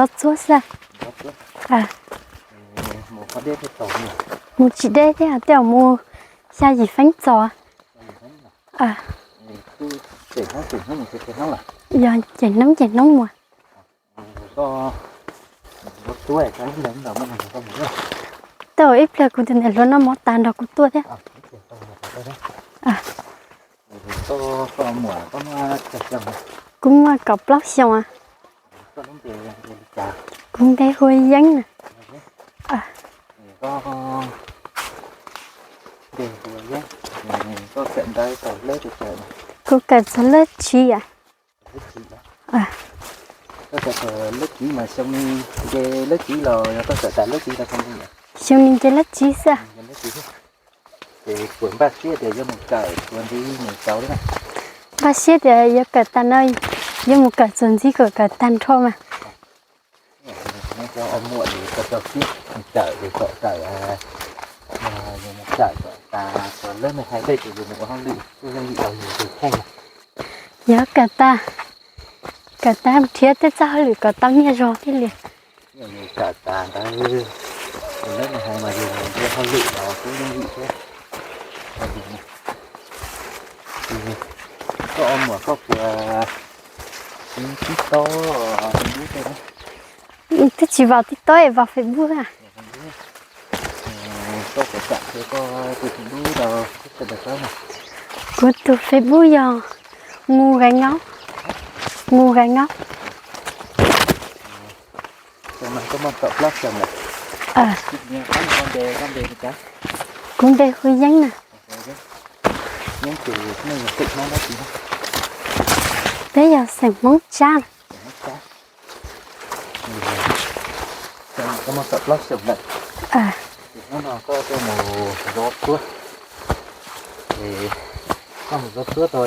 Txuab xwb. Mus tsis deb thiab, tej zaum mus xya yim feeb txog. Yog ces hnub ces hnub mus. Tej zaum ib pliag kuv tus niam hluas noj mov tas nrog kuv tuaj thiab. Kuv muaj kaum plaub xyoos. Kuv npe hu Yeeb na. Kuv kawm txog lab tsib a. Xyoo no nce lab tsib xwb. Npaj siab tias yuav kawm tas no, yuav mus kawm txuas ntxiv kom kawm tag nrho mas. Muaj li koj tau siab kawm, kom kawm, kawm kom tas, lawv me hais tej ces yus mus ua hauj lwm kuj yooj yim rau yus tus kheej. Yog kawm tas, kawm tas nrhiav tej txoj hauj lwm kom tau nyiaj zog thiaj li. Yus kawm tas ntawd, lawv me hais mas yus mus ua hauj lwm los kuj yooj yim thiab. Koj ua muam koj puas tib tob dub tej? Twb tsis vam tib tob es vam Facebook a. Koj puas kam tias koj tus Facebook rau sawv daws saib na? Kuv tus Facebook yog Mus Gais Ngaub, Mus Gais Ngaub. Koj muaj kaum plaub xyoos lawm. Koj npe, koj npe li cas? Kuv npe hu Yeeb na. Yeeb ces nej yog xeem Hmoob dab tsi? Peb yog xeem Hmoob Tsab. Koj muaj kaum plaub xyoos lawm. Ces hnub no koj tuaj mus zov txhuab. Koj mus zov txhuab tau,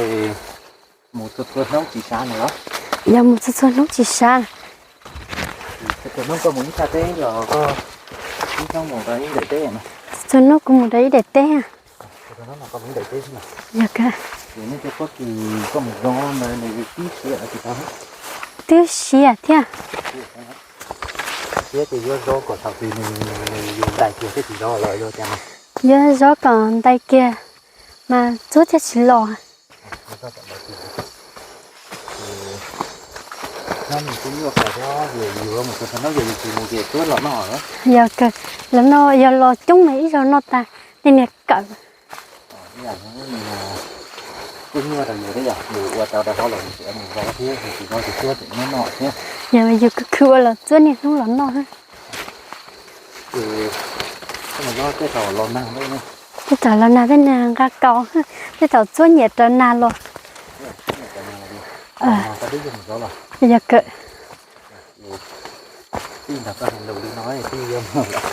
mus txhua txhua hnub tsis sab no los? Yog mus txhua txhua hnub tsis sab. Txhua txhua hnub koj mus ib thaj teb los koj ib hnub mus tau ib daim teb? Txhua txhua hnub kuv mus tau ib daim teb. Yog kawg. Ces nej cov pob kws koj mus zov ntawd nws twb siav los tsis tau? Twb siav thiab. Siav ces yuav zov kom thaum twg nws, nws ntais kiag thiaj tsis zov los yuav cas? Yuav zov kom ntais kiag mas txhuab thiaj tsis los. Hnub no kuv nyuaj kawg thiab, yus mus txhua txhua hnub ces yus tsis mus ces txhuab los noj. Yog kawg, los noj yog los coob mas ib zaug noj tas tej niag kawm. Kuj nyuaj rau yus thiab, yog yus ua tau rau hauv los yus tseem mus zov thiab, yus tsis zov ces txhuab tseem nyob noj thiab. Yog yus khwv khwv ua los txhuab niaj hnub los noj. Ces koj mus zov tej thaum los nag, tej thaum los nag tej niag nqa kaus, tej thaum txhuab nyiam raws nag los. Yog kawg. Tij nrog koj hais lus li no, tij yuav mus lawm,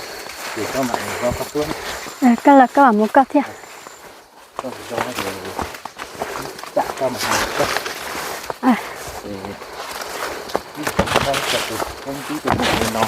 ces koj mam zov koj txhuab. Koj los koj mam mus koj thiab. Koj zov ces tsam koj mam hais koj. Ces ib tsoom koj cov tus koob tib tus muam li no,